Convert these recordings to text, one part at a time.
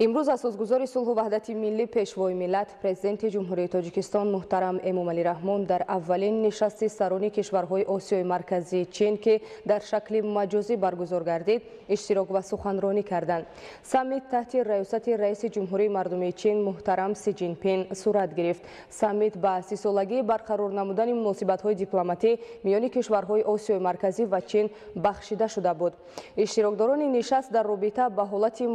Имрӯз асосгузори сулҳу ваҳдати миллӣ, Пешвои миллат, Президенти Ҷумҳурии Тоҷикистон муҳтарам Эмомалӣ Раҳмон дар аввалин нишасти сарони кишварҳои Осиёи Марказии Чин, ки дар шакли маҷозӣ баргузор гардид, иштирок ва суханронӣ карданд. Саммит таҳти раёсати раиси Ҷумҳурии Мардумии Чин муҳтарам Си Ҷинпин сурат гирифт. Саммит ба 30-солагии барқарор намудани муносибатҳои дипломатӣ миёни кишварҳои Осиёи Марказӣ ва Чин бахшида шуда буд. Иштирокдорони нишаст дар робита ба ҳолати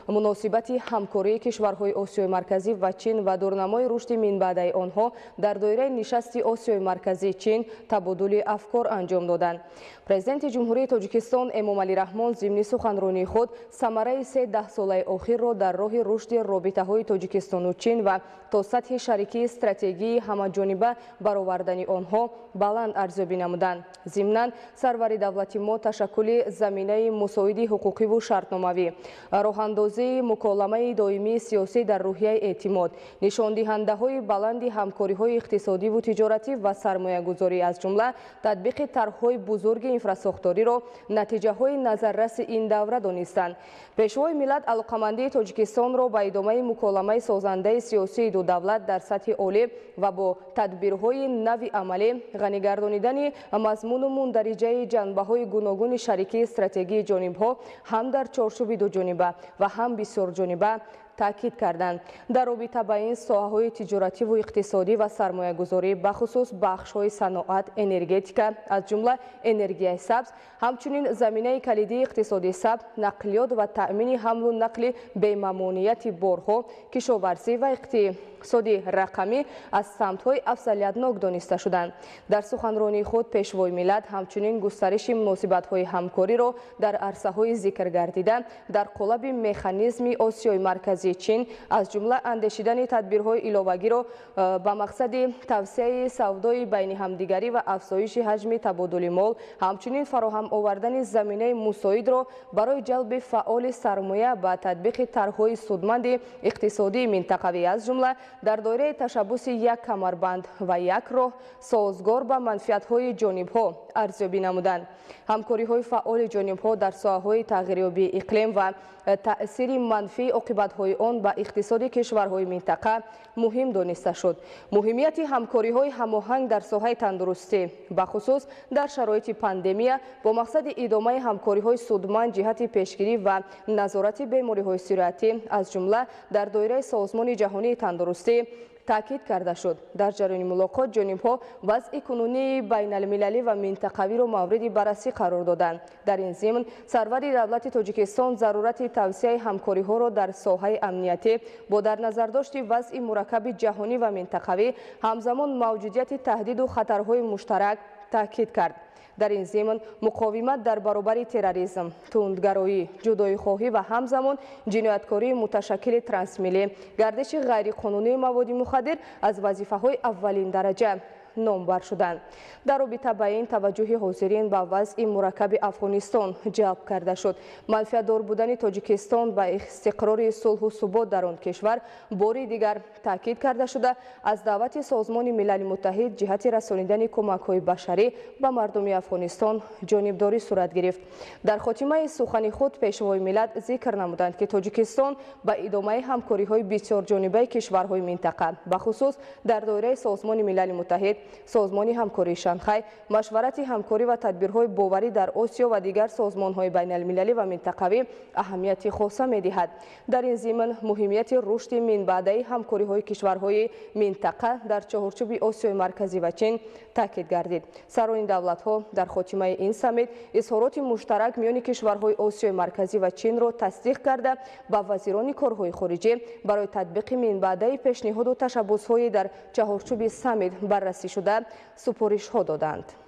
муносибати ҳамкории кишварҳои Осиёи Марказӣ ва Чин ва дурнамои рушди минбаъдаи онҳо дар доираи нишасти Осиёи Марказӣ Чин табодули афкор анҷом доданд. Президенти Ҷумҳурии Тоҷикистон Эмомалӣ Раҳмон зимни суханронии худ самараи се даҳсолаи охирро дар роҳи рушди робитаҳои Тоҷикистону Чин ва то сатҳи шарикии стратегии ҳамаҷониба баровардани онҳо баланд арзёбӣ намуданд. Зимнан сарвари давлати мо ташаккули заминаи мусоиди ҳуқуқиву шартномавӣ, роҳандозии муколамаи доимии сиёсӣ дар рӯҳияи эътимод, нишондиҳандаҳои баланди ҳамкориҳои иқтисодиву тиҷоратӣ ва сармоягузорӣ, аз ҷумла татбиқи тарҳҳои бузурги инфрасохториро натиҷаҳои назарраси ин давра донистанд. Пешвои миллат алоқамандии Тоҷикистонро ба идомаи муколамаи созандаи сиёсии ду давлат дар сатҳи олӣ ва бо тадбирҳои нави амалӣ ғанигардонидани мазмуну мундариҷаи ҷанбаҳои гуногуни шарикии стратегии ҷонибҳо ҳам дар чорчӯби дуҷониба ва ҳам бисёрҷониба таъкид карданд. Дар робита ба ин соҳаҳои тиҷоративу иқтисодӣ ва сармоягузорӣ, бахусус бахшҳои саноат, энергетика, аз ҷумла энергияи сабз, ҳамчунин заминаи калидии иқтисоди сабз, нақлиёт ва таъмини ҳамлу нақли бемамонияти борҳо, кишоварзӣ ва иқтисоди рақамӣ аз самтҳои афзалиятнок дониста шуданд. Дар суханронии худ Пешвои миллат ҳамчунин густариши муносибатҳои ҳамкориро дар арсаҳои зикргардида дар қолаби механизми Осиёи Марказии Чин, аз ҷумла андешидани тадбирҳои иловагиро ба мақсади тавсеаи савдои байни ҳамдигарӣ ва афзоиши ҳаҷми табодули мол, ҳамчунин фароҳам овардани заминаи мусоидро барои ҷалби фаъоли сармоя ба татбиқи тарҳҳои судманди иқтисодии минтақавӣ, аз ҷумла дар доираи ташаббуси «Як камарбанд ва як роҳ» созгор ба манфиатҳои ҷонибҳо арзёбӣ намуданд. Ҳамкориҳои фаъоли ҷонибҳо дар соҳаҳои тағйирёбии иқлим ва таъсири манфии оқибатҳои он ба иқтисоди кишварҳои минтақа муҳим дониста шуд. Муҳимияти ҳамкориҳои ҳамоҳанг дар соҳаи тандурустӣ, бахусус дар шароити пандемия, бо мақсади идомаи ҳамкориҳои судманд ҷиҳати пешгирӣ ва назорати бемориҳои сироятӣ, аз ҷумла дар доираи Созмони Ҷаҳонии Тандурустӣ таъкид карда шуд. Дар ҷараёни мулоқот ҷонибҳо вазъи кунунии байналмилалӣ ва минтақавиро мавриди баррасӣ қарор доданд. Дар ин зимн сарвари давлати Тоҷикистон зарурати тавсеаи ҳамкориҳоро дар соҳаи амниятӣ бо дар назардошти вазъи мураккаби ҷаҳонӣ ва минтақавӣ, ҳамзамон мавҷудияти таҳдиду хатарҳои муштарак таъкид кард. Дар ин зимн муқовимат дар баробари терроризм, тундгароӣ, ҷудоихоҳӣ ва ҳамзамон ҷинояткории муташаккили трансмиллӣ, гардиши ғайриқонунии маводи мухаддир аз вазифаҳои аввалиндараҷа номбар шуданд. Дар робита ба ин таваҷҷӯҳи ҳозирин ба вазъи мураккаби Афғонистон ҷалб карда шуд. Манфиатдор будани Тоҷикистон ба истиқрори сулҳу субот дар он кишвар бори дигар таъкид карда шуда, аз даъвати Созмони Милали Муттаҳид ҷиҳати расонидани кӯмакҳои башарӣ ба мардуми Афғонистон ҷонибдорӣ сурат гирифт. Дар хотимаи сухани худ Пешвои миллат зикр намуданд, ки Тоҷикистон ба идомаи ҳамкориҳои бисёрҷонибаи кишварҳои минтақа, бахусус дар доираи Созмони Милали Муттаҳид, Созмони Ҳамкории Шанхай, Машварати ҳамкорӣ ва тадбирҳои боварӣ дар Осиё ва дигар созмонҳои байналмилалӣ ва минтақавӣ аҳамияти хоса медиҳад. Дар ин зимн муҳимияти рушди минбаъдаи ҳамкориҳои кишварҳои минтақа дар чаҳорчӯби Осиёи Марказӣ ва Чин таъкид гардид. Сарони давлатҳо дар хотимаи ин саммит изҳороти муштарак миёни кишварҳои Осиёи Марказӣ ва Чинро тасдиқ карда, ба вазирони корҳои хориҷӣ барои татбиқи минбаъдаи пешниҳоду ташаббусҳои дар чаҳорчӯби саммит баррасӣ шуда супоришҳо доданд.